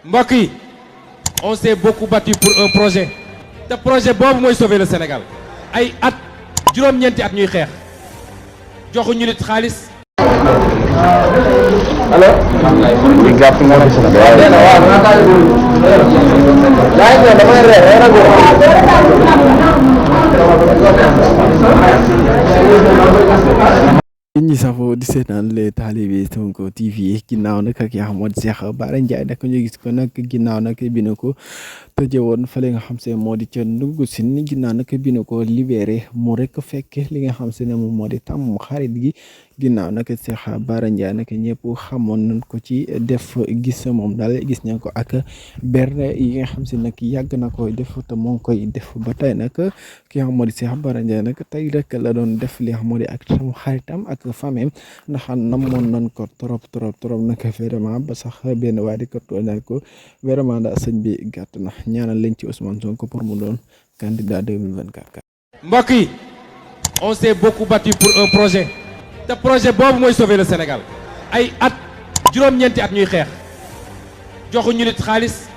mbokk yi on s'est beaucoup battu pour un projet te projet boobu mooy sauver le Sénégal ay at juróom-ñeenti at ñuy xeex joxuñu nit xaalis. allo. di gàtt nga ne Sénégal. ñi safo di seetaan les talibé Sonko TV ginnaaw nag ak yaa xam Cheikh Bara Ndiaye nag ñu gis ko nag ginnaaw nag bi na ko tëjee woon fële nga xam se moo di ca Ndungu Sine ginnaaw nag bi na ko libéré mu rek fekk li nga xam se ne moom moo di tam xarit gi ginnaaw nag Cheikh Bara Ndiaye nag ñëpp xamoon nañ ko ci def gis moom daal gis nañ ko ak berne yi nga xam se nag yàgg na koy def te moo ngi koy def ba tey nag ki nga xam moo di Cheikh Bara Ndiaye nag tey rek la doon def li nga xam moo di ak tam xaritam ak famem ndax namoon nañ ko trop nag vraiment ba sax benn waaye di ko tooñal ko vraiment daa sëñ bi gàtt na ñaanal leen ci Ousmane Sonko pour mu doon candidat 2024. mbokk yi on s'est beaucoup battu pour un projet te projet boobu mooy sauver le Sénégal ay at juróom-ñeenti at ñuy xeex joxuñu nit xaalis